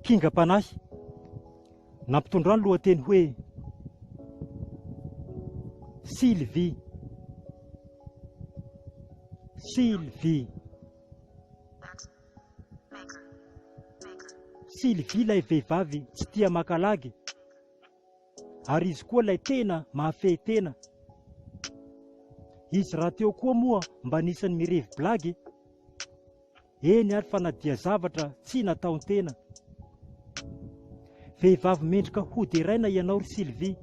Kingam-panahy. Nampitondra ny lohateny hoe Sylvie. Sylvie. Sylvie ilay vehivavy tsy tia maka lagy ary izy koa ilay tena mahafehy tena. Izy rahateo koa moa mba anisan'ny mirevy blagy. Eny ary fa na dia zavatra tsy nataon-tena. Vehivavy mendrika hoderaina ianao ry Sylvie.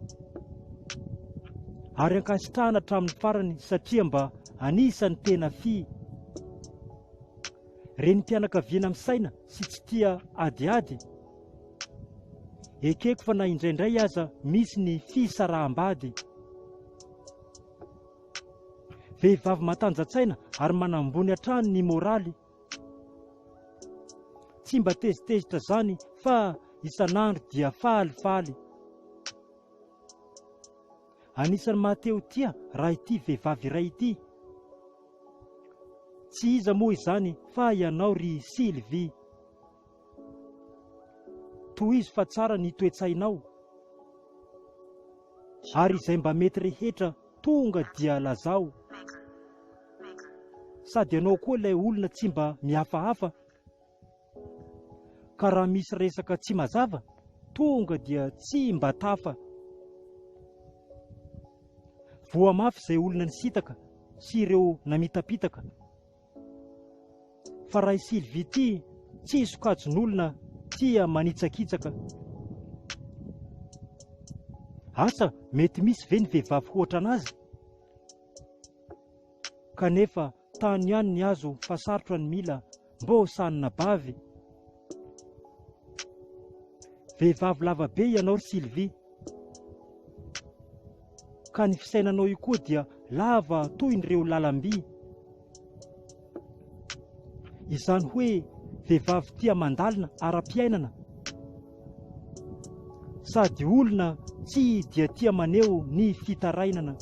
Ary ankasitrahana hatramin'ny farany satria mba anisan'ny tena fy. Renim-pianakaviana misaina sy tsy tia adiady. Ekeko fa na indraindray aza misy ny fisaraham-bady. Vehivavy matanja-tsaina ary manambony hatrany ny moraly. Tsy mba tezitezitra zany fa isan'andro dia falifaly. Anisan'ny maha-te-ho tia raha ity vehivavy iray ity. Tsy iza moa izany fa ianao ry Sylvie. Tohizo fa tsara ny toe-tsainao. Ary izay mba mety rehetra tonga dia lazao. Sady ianao koa ilay olona tsy mba mihafahafa. Ka raha misy resaka tsy mazava, tonga dia tsy mba tafa. Voa mafy izay olona nisintaka sy ireo namitapitaka. Fa raha i Sylvie ity tsy sokajin'olona tia manitsakitsaka. Asa mety misy ve ny vehivavy hoatra anazy? Kanefa tany ihany ny azo fa sarotra ny mila mbô sanina bavy. Vehivavy lava be ianao ry Sylvie. Ka ny fisainanao io koa dia lava toy ny reo lalam-by. Izany hoe vehivavy tia mandalina ara-piainana sady olona tsy dia tia maneho ny fitarainana.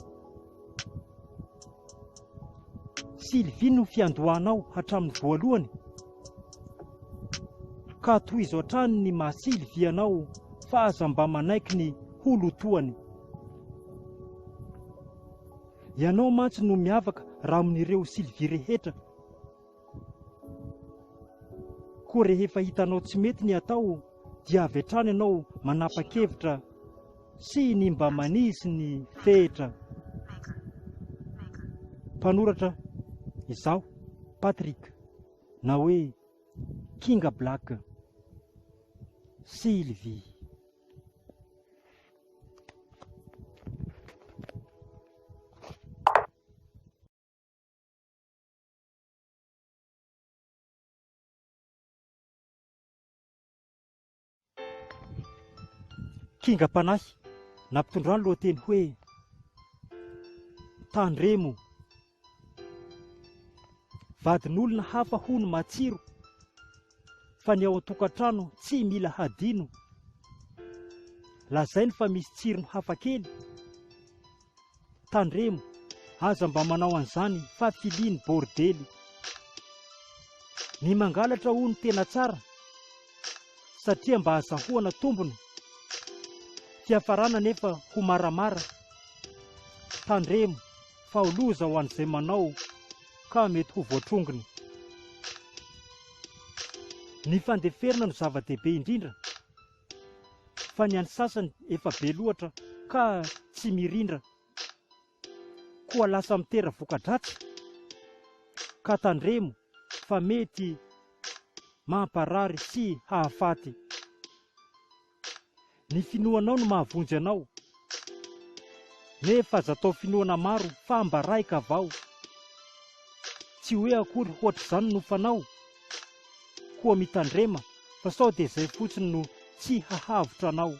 Sylvie no fiandohanao hatramin'ny voalohany ka tohizo hatrany ny maha Sylvie anao fa aza mba manaiky ny ho lotoany. Ianao mantsy no miavaka raha amin'ireo Sylvie rehetra. Koa rehefa hitanao tsy mety ny atao dia avy hatrany ianao manapa-kevitra sy ny mba manisy ny fetra. Mpanoratra, Izaho, Patrick, na hoe Kinga Black. Sylvie. Kingam-panahy, nampitondrany lohateny hoe Tandremo. Vadin'olona hafa hono matsiro, fa ny ao an-tokantrano tsy mila hadino. Lazainy fa misy tsirony hafakely. Tandremo, aza mba manao an'izany fa filia ny bordely. Ny mangalatra hono tena tsara satria mba azahoana tombony. Fiafarana anefa ho maramara. Tandremo fa ho loza ho an'izay manao ka mety ho voatrongony. Ny fandeferana no zava-dehibe indrindra. fa ny an'ny sasany efa be loatra ka tsy mirindra koa lasa mitera voka-dratsy ka tandremo fa mety mamparary sy hahafaty. Ny finoanao no mahavonjy anao nefa aza atao finoana maro fa mba raika avao. Tsy hoe akory hoatr'izany no fanao koa mitandrema fa sao dia izay fotsiny no tsy hahavotra anao.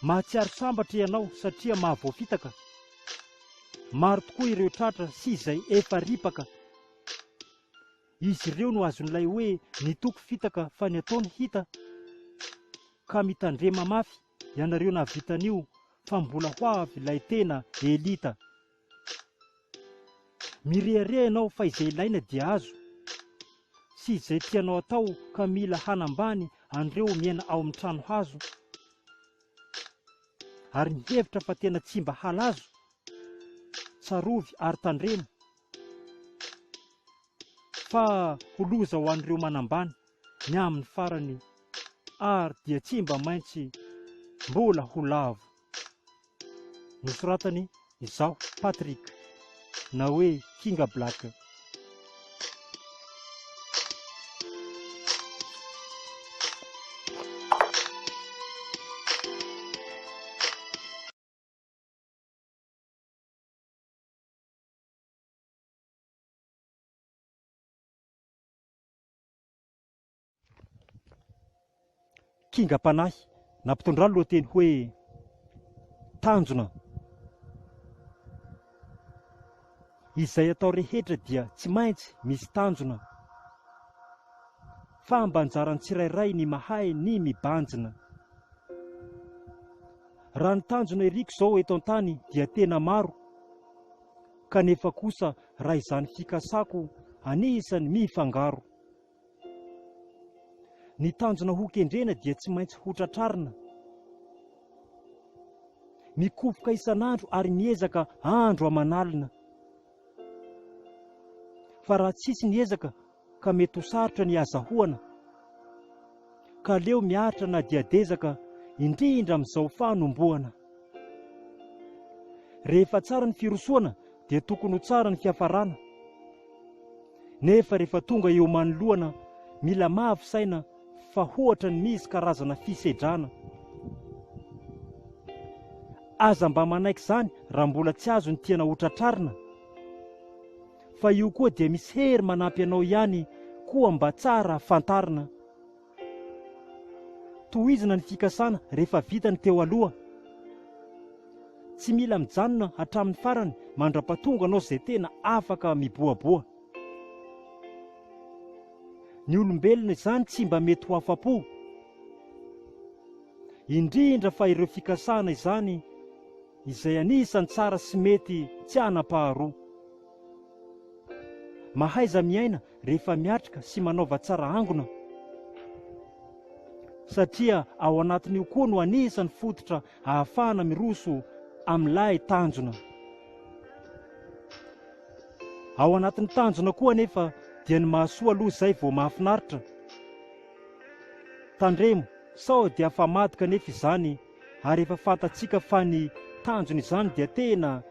Mahatsiaro sambatra ianao satria mahavoafitaka. Maro tokoa ireo tratra sy izay efa ripaka. Izy ireo no azon'ilay hoe ny toko fitaka fa ny ataony hita. Ka mitandrema mafy ianareo nahavita an'io fa mbola ho avy ilay tena elita. Mirehareha ianao fa izay ilaina dia azo. sy izay tianao atao ka mila hanambany an'ireo miaina ao amin'ny trano hazo ary mihevitra fa tena tsy mba halazo? Tsarovy ary tandremo fa ho loza ho an'ireo manambany ny amin'ny farany ary dia tsy mba maintsy mbola ho lavo. Nosoratany izaho Patrick na hoe Kinga Black. Kingam-panahy, nampitondra ny lohateny hoe Tanjona. Izay atao rehetra dia tsy maintsy misy tanjona. Fa mba anjaran'ny tsirairay ny mahay ny mibanjina. Raha ny tanjona iriko izao eto an-tany dia tena maro. Kanefa kosa raha izany fikasako anisan'ny mifangaro. Ny tanjona ho kendrena dia tsy maintsy ho tratrarina. Mikofoka isan'andro ary miezaka andro aman'alina. Fa raha tsisy ny ezaka ka mety ho sarotra ny hazahoana. Ka aleo miaritra na dia dezaka indrindra amin'izao fanombohana. Rehefa tsara ny firosoana dia tokony ho tsara ny fiafarana. Nefa rehefa tonga eo manoloana mila mavo saina fa hoatra ny misy karazana fisedrana. Aza mba manaiky izany raha mbola tsy azo ny tiana hotratrarina. Fa io koa dia misy hery manampy anao ihany koa mba tsara fantarina. Tohizina ny fikasana rehefa vita ny teo aloha. Tsy mila mijanona hatramin'ny farany mandra-patonga anao izay tena afaka mibohaboha. Ny olombelona izany tsy mba mety ho afa-po. Indrindra fa ireo fikasana izany izay anisan'ny tsara sy mety tsy hanam-paharoa. Mahaiza miaina rehefa miatrika sy manaova tsara angona satria ao anatin'io koa no anisan'ny fototra ahafahana miroso amin'ilay tanjona. Ao anatin'ny tanjona koa anefa dia ny mahasoa aloha izay vao mahafinaritra. Tandremo sao dia afamadika anefa izany ary efa fantatsika fa ny tanjona izany dia tena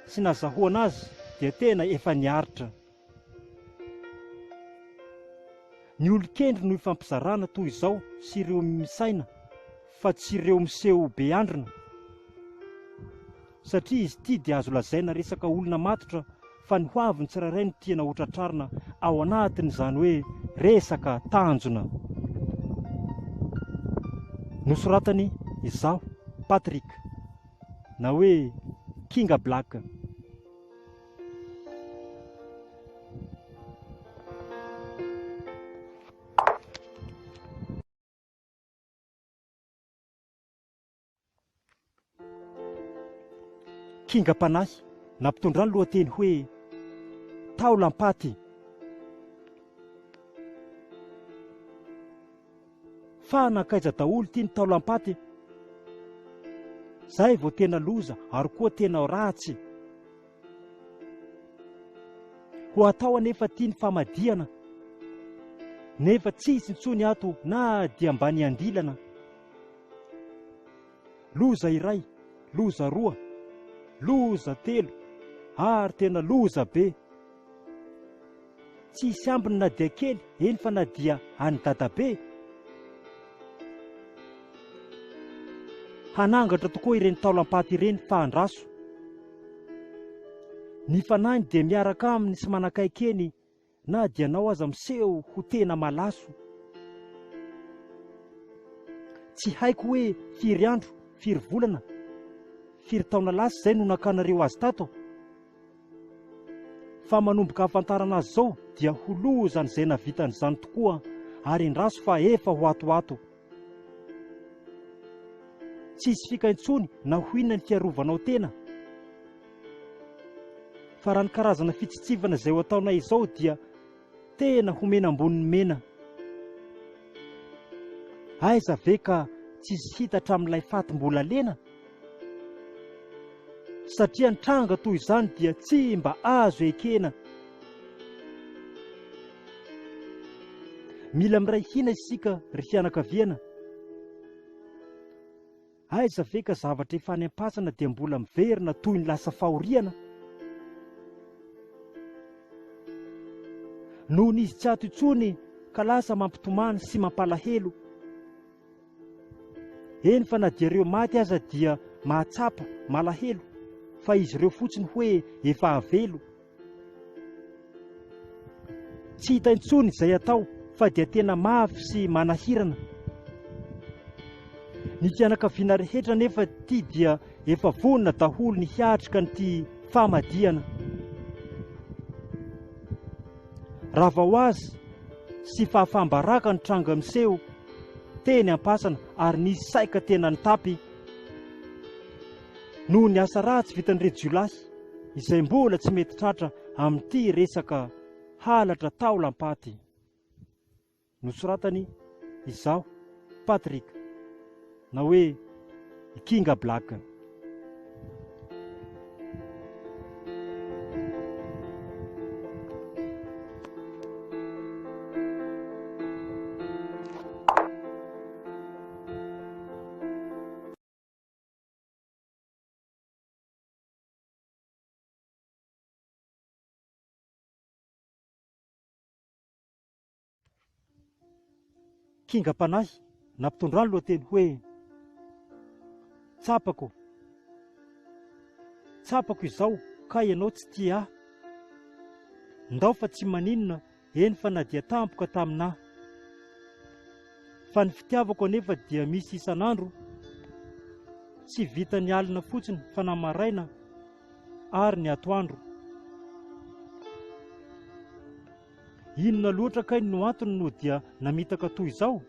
sy nazahoana azy dia tena efa niaritra. Ny olon-kendry no ifampizarana toy izao sy ireo misaina fa tsy ireo miseho be andrina. Satria izy ity dia azo lazaina resaka olona matotra fa ny hoavin'ny tsirairay no tiana hotratrarina ao anatin'izany hoe resaka tanjona. Nosoratany izaho Patrick na hoe Kinga Black. Kingam-panahy, nampitondra ny lohateny hoe Taolam-paty. Fa nankaiza daholo ity ny taolam-paty? Zay vao tena loza ary koa tena ratsy. Ho atao anefa ity ny famadihana nefa tsisy intsony ato na dia mba ny andilana. Loza iray, loza roa, loza telo ary tena loza be. Tsy hisy ambiny na dia kely, eny fa na dia an'i dadabe. Hanangatra tokoa ireny taolam-paty ireny fa andraso. Ny fanahiny dia miaraka aminy sy manakaiky eny na dia anao aza miseho ho tena malaso. Tsy haiko hoe firy andro, firy volana, firy taona lasa izay no nakanareo azy tato. Fa manomboka ahafantarana azy izao dia ho lozan'izay navita an'izany tokoa ary endraso fa efa ho ato ho ato. Tsy hisy fika intsony na ho inona ny fiarovanao tena. Fa raha ny karazana fitsitsivana izay ho ataonay izao dia. tena homena ambonin'ny mena. Aiza ve ka tsisy hita hatramin'ilay faty mbola lena? Satria ny tranga toy izany dia tsy mba azo ekena. Mila miray hina isika ry fianakaviana. Aiza ve ka zavatra efa any am-pasana dia mbola miverina toy ny lasa fahoriana? Noho izy tsy ato intsony ka lasa mampitomany sy mampalahelo. Eny fa na dia ireo maty aza dia mahatsapa, malahelo, fa izy ireo fotsiny hoe efa avelo. Tsy hita intsony izay atao fa dia tena mafy sy manahirana. Ny fianakaviana rehetra anefa ity dia efa vonona daholo ny hiatrika an'ity famadihana. Rava ho azy sy fahafaham-baraka ny tranga miseho teny am-pasana ary nisy saika tena nitapy noho ny asa ratsy vitan'ireo jiolahy izay mbola tsy mety tratra amin'ity resaka halatra taolam-paty. Nosoratany Izaho Patrick na hoe i Kinga Black. Kingam-panahy nampitondra ny lohateny hoe Tsapako Tsapako izao ka ianao tsy tia ahy Ndao fa tsy maninona eny fa na dia tampoka taminà Fa ny fitiavako anefa dia misy isan'andro Tsy vitan'ny alina fotsiny fa na maraina ary ny atoandro. Inona loatra kay no antony no dia namitaka toy izao?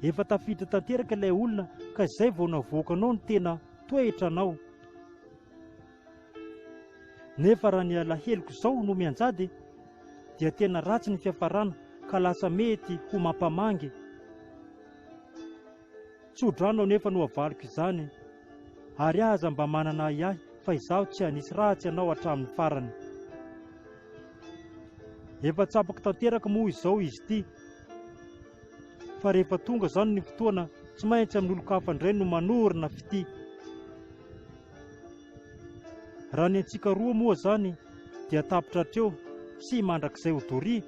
Efa tafiditra tanteraka ilay olona ka izay vao navoakanao ny tena toetranao. Nefa raha ny alaheloko izao no mianjady dia tena ratsy ny fiafarana ka lasa mety ho mampamangy. Tso-drano anefa no havaliko izany, ary aza mba manana ahiahy fa izaho tsy hanisy ratsy anao hatramin'ny farany. Efa tsapako tanteraka moa izao izy ity, fa rehefa tonga izany ny fotoana, tsy maintsy amin'olon-kafa indray no manorina fitia. Raha ny antsika roa moa izany dia tapitra hatreo sy mandrakizay ho doria.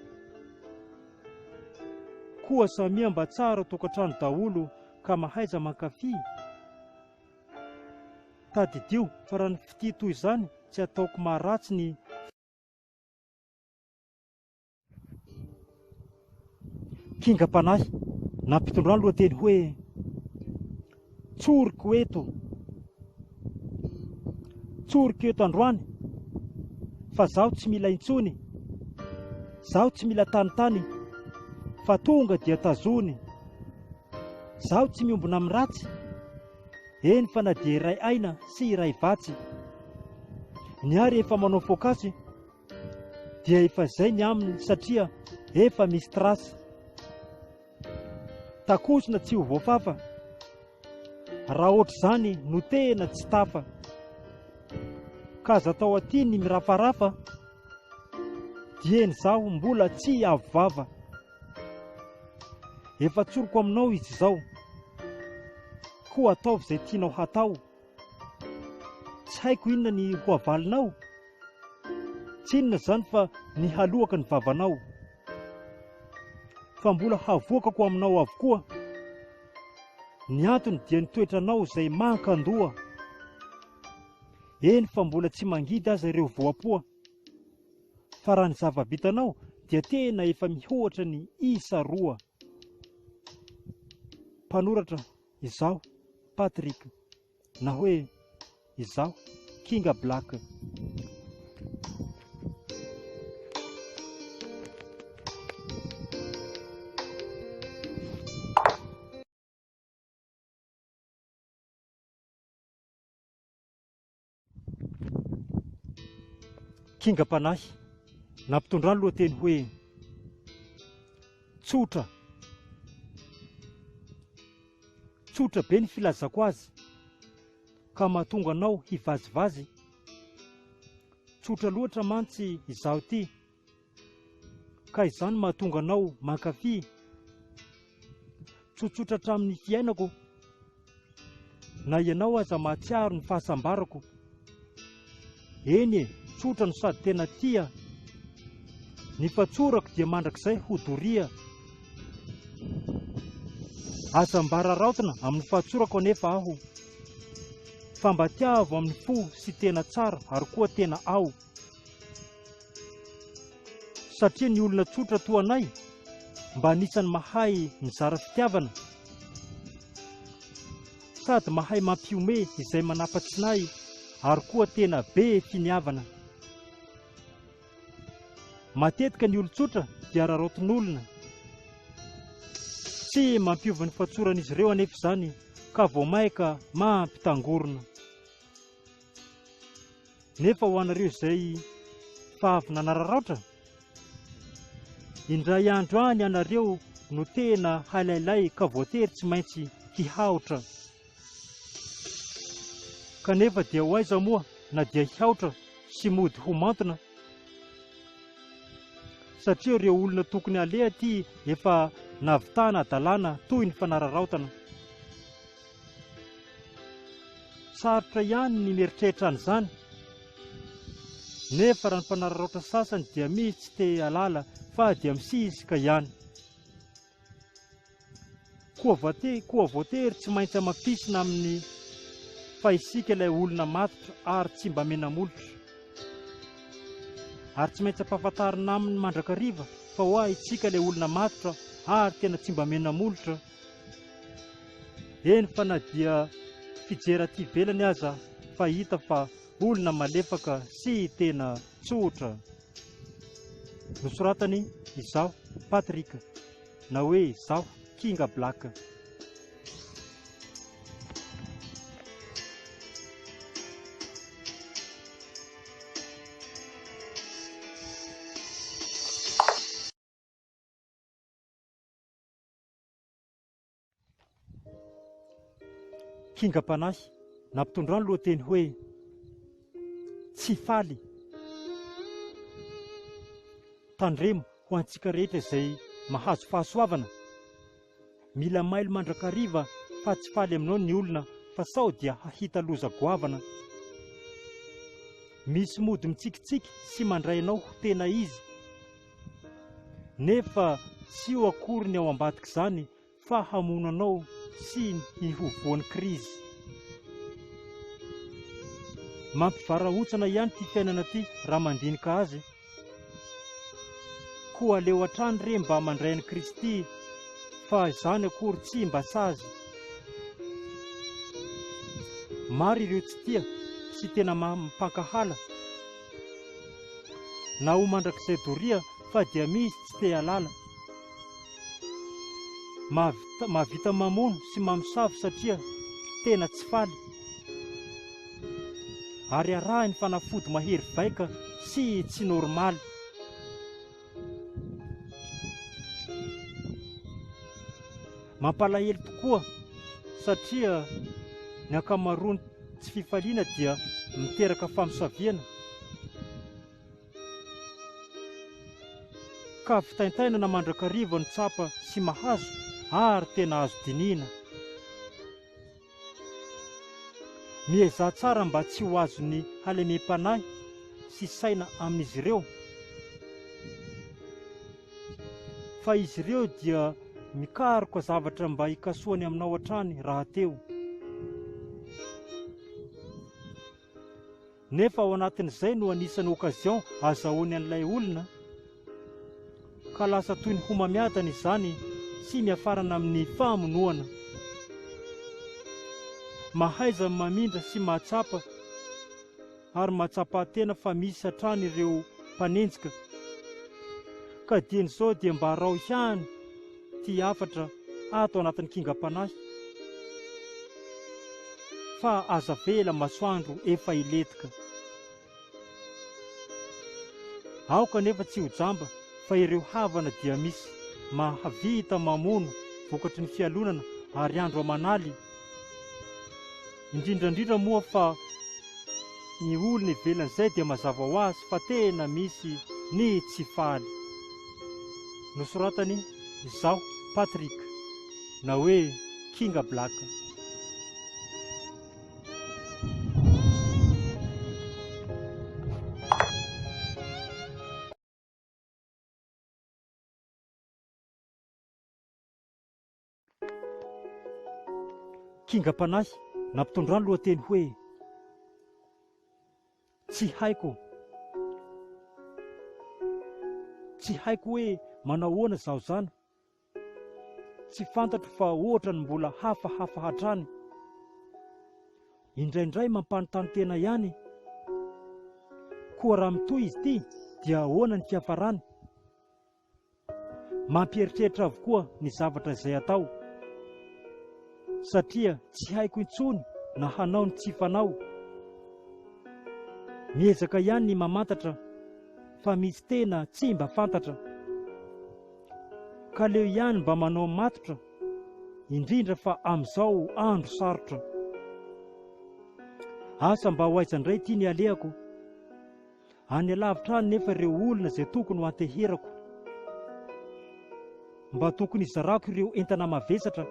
Koa samia mba tsara tokantrano daholo ka mahaiza mankafy. Tadidio fa raha ny fitia toy izany tsy ataoko maharatsy ny kingam-panahy nampitondrany lohateny hoe Tsoriko eto Tsoriko eto androany fa zaho tsy mila intsony Zaho tsy mila tanitany fa tonga dia tazony Zaho tsy miombona amin'ny ratsy eny fa na dia iray aina sy iray vatsy Ny ahy rehefa manao focus dia efa izay ny aminy satria efa misy trace Takosina tsy ho voafafa Raha ohatr'izany no tena tsy tafa Ka aza atao aty ny mirafarafa Dieny izaho mbola tsy avo vava Efa tsoriko aminao izy izao Koa ataovy izay tianao hatao Tsy haiko inona ny ho avalinao Tsy inona izany fa ny haloaka ny vavanao Fa mbola havoakako aminao avokoa Ny antony dia ny toetranao izay mankandoha Eny fa mbola tsy mangidy aza ireo voapoa Fa raha ny zava-bitanao dia tena efa mihoatra ny isa roa Mpanoratra izaho Patrick na hoe izaho Kinga Black. Kingam-panahy. Nampitondrany lohateny hoe Tsotra. Tsotra be ny filazako azy ka mahatonga anao hivazivazy. Tsotra loatra mantsy izaho ity ka izany mahatonga anao mankafy. Tsotsotra hatramin'ny fiainako na ianao aza mahatsiaro ny fahasambarako. Eny e, tsotra no sady tena tia. Ny fatsorako dia mandrakizay ho doria. Aza mba raraotina amin'ny fahatsorako anefa aho, fa mba tiavo amin'ny fo sy tena tsara ary koa tena ao. Satria ny olona tsotra toa anay mba anisan'ny mahay mizara fitiavana sady mahay mampihomehy izay manapa-tsinahy ary koa tena be finiavana. Matetika ny olon-tsotra dia araraotin'olona. Tsy mampiova ny fahatsoran'izy ireo anefa izany ka vao maika mampitangorona. Nefa ho anareo izay fa avy nanararaotra, indray andro any ianareo no tena hailailay ka voatery tsy maintsy hihaotra. Kanefa dia ho aiza moa na dia hihaotra sy mody ho mantona? Satria ireo olona tokony haleha aty efa nahavitana hadalana toy ny fanararaotana. Sarotra ihany ny mieritreritra an'izany, nefa raha ny mpanararaotra sasany dia misy tsy te halala fa dia misisika ihany. Koa voate, koa voatery tsy maintsy hamafisina amin'ny fa isika ilay olona matotra ary tsy mba mena-molotra. Ary tsy maintsy ampahafantarina aminy mandrakariva fa hoa isika ilay olona matotra ary tena tsy mba mena-molotra. Eny fa na dia fijery aty ivelany aza fa hita fa olona malefaka sy tena tsotra. Nosoratany Izaho Patrick na hoe Izaho Kinga Black. Kingam-panahy, nampitondrany lohateny hoe Tsy faly. Tandremo ho antsika rehetra izay mahazo fahasoavana. Mila mailo mandrakariva fa tsy faly aminao ny olona fa sao dia hahita loza goavana. Misy mody mitsikitsiky sy mandray anao ho tena izy. Nefa tsy io akory ny ao ambadik'izany fa hamono anao sy ny ho voan'ny krizy. Mampivarahontsana ihany ity fiainana ity raha mandinika azy. Koa aleo hatrany re mba mandray an'i Kristy fa izany akory tsy mba sazy. Maro ireo tsy tia sy tena mampankahala. Na ho mandrakizay doria fa dia misy tsy te halala. Mahavita mahavita mamono sy mamosavy satria tena tsy faly. Ary arahiny fanafody mahery vaika sy tsy normaly. Mampalahelo tokoa satria ny ankamaroan'ny tsy fifaliana dia miteraka famosaviana ka fitaintainana mandrakariva no tsapa sy mahazo ary tena azo dinihina. Miezaha tsara mba tsy ho azon'ny halemem-panahy sy saina amin'izy ireo, fa izy ireo dia mikaroka zavatra mba hikasohany aminao hatrany rahateo. Nefa ao anatin'izay no anisan'ny occasion azahoany an'ilay olona ka lasa toy ny homamiadana izany sy miafarana amin'ny famonoana. Mahaiza mamindra sy mahatsapa ary mahatsapa tena fa misy hatrany ireo mpanenjika ka dieny izao dia mba araho ihany ity hafatra ato anatin'ny kingam-panahy fa aza avela masoandro efa hilentika. Aoka anefa tsy ho jamba fa ireo havana dia misy mahavita mamono vokatry ny fialonana ary andro aman'aly, indrindra indrindra moa fa ny olona ivelan'izay dia mazava ho azy fa tena misy ny tsy faly. Nosoratany Izaho Patrick na hoe Kinga Black. Kingam-panahy nampitondrany lohateny hoe Tsy haiko. Tsy haiko hoe manao ahoana izaho izany. Tsy fantatro fa ohatra ny mbola hafahafa hatrany. Indraindray mampanontany tena ihany. Koa raha mitohy izy ity dia ahoana ny fiafarany? Mampieritreritra avokoa ny zavatra izay atao. Satria tsy haiko intsony na hanao ny tsy fanao. Miezaka ihany ny mamantatra fa misy tena tsy mba fantatra. Ka leo ihany mba manao matotra, indrindra fa amin'izao andro sarotra. Asa mba ho aiza indray ity ny alehako? Any alavitra any nefa ireo olona izay tokony ho anteherako. Mba tokony hizarako ireo entana mavesatra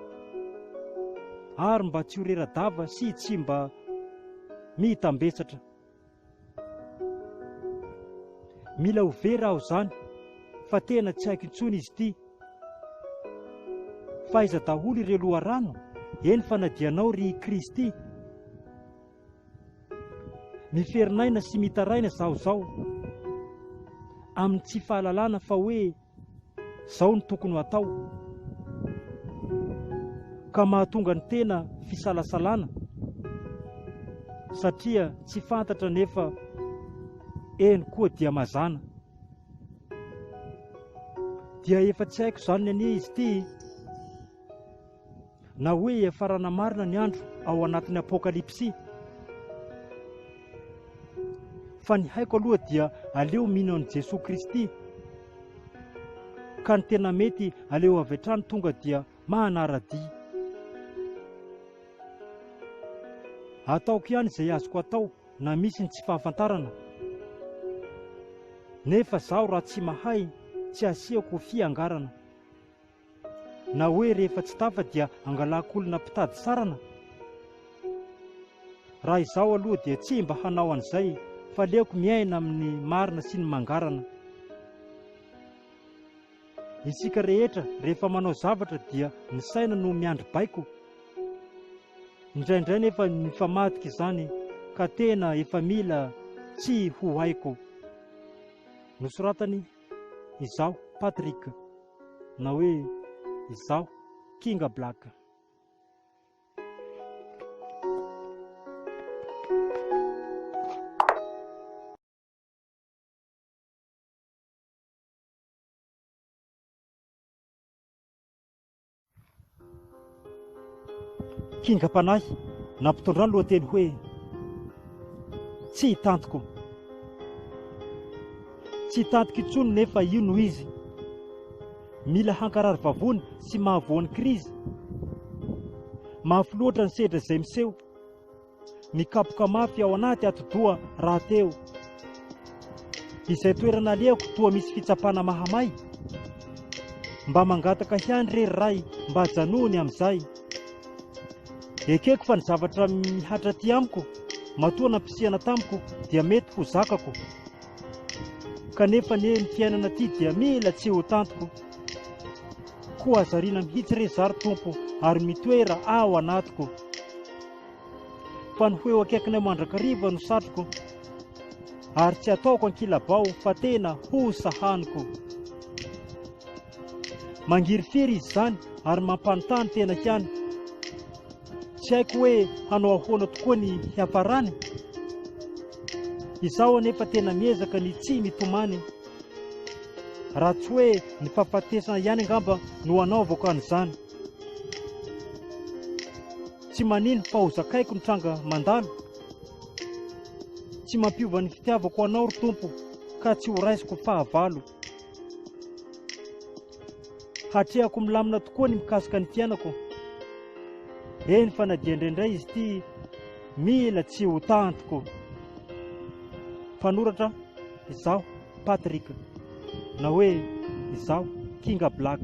ary mba tsy ho rera-dava sy tsy mba mitambesatra. Mila ho very aho izany fa tena tsy haiko intsony izy ity. Fa aiza daholo ireo loharano? Eny fa na dia anao ry Kristy. Miferinaina sy mitaraina zaho zao amin'ny tsy fahalalana fa hoe zao no tokony ho atao. Ka mahatonga ny tena fisalasalana satria tsy fantatra nefa eny koa dia mazàna. Dia efa tsy haiko izany anie izy ity. Na hoe hiafarana marina ny andro ao anatin'ny Apokalypsy. Fa ny haiko aloha dia aleo mino an'i Jesoa Kristy. Ka ny tena mety aleo avy hatrany tonga dia manara-dia. Ataoko ihany izay azoko atao na misy ny tsy fahafantarana. Nefa zaho raha tsy mahay tsy asiako fiangarana. Na hoe rehefa tsy tafa dia angalako olona mpitady sarana? Raha izaho aloha dia tsy mba hanao an'izay fa aleoko miaina amin'ny marina sy ny mangarana. Isika rehetra rehefa manao zavatra dia ny saina no miandry baiko. Indraindray nefa mifamadika izany ka tena efa mila tsy ho haiko. Nosoratany izaho Patrick. Na hoe izaho Kinga Black. Kingam-panahy nampitondrany lohateny hoe Tsy tantiko. Tsy tantiko intsony nefa io no izy. Mila hankarary vavony sy mahavoan'ny krizy. Mafy loatra ny sedra izay miseho. Mikapoka mafy ao anaty atidoha rahateo. Izay toerana alehako toa misy fitsapana mahamay. Mba mangataka ihany re ry Ray mba ajanony amin'izay. Ekeko fa ny zavatra mihatra aty amiko matoa nampisihana tamiko dia mety ho zakako. Kanefa anie ny fiainana aty dia mila tsy ho tantiko. Koa aza ariana mihitsy re za ry Tompo ary mitoera ao anatiko. Fa ny ho eo akaikinay mandrakariva no satriko ary tsy ataoko ankilabao fa tena ho sahaniko. Mangirifiry izy izany ary mampanontany tena ihany. Tsy haiko hoe hanao ahoana tokoa ny hiafarany. Izaho anefa tena miezaka ny tsy mitomany. Raha tsy hoe ny fahafatesana ihany angamba no hanaovako an'izany. Tsy manino fa ho zakaiko ny tranga mandalo. Tsy mampiova ny fitiavako anao ry Tompo. ka tsy ho raisiko fahavalo. Hatrehako milamina tokoa ny mikasika ny fiainako. Eny fa na dia indraindray izy ity mila tsy ho tantiko. Mpanoratra, Izaho Patrick na hoe Izaho Kinga Black.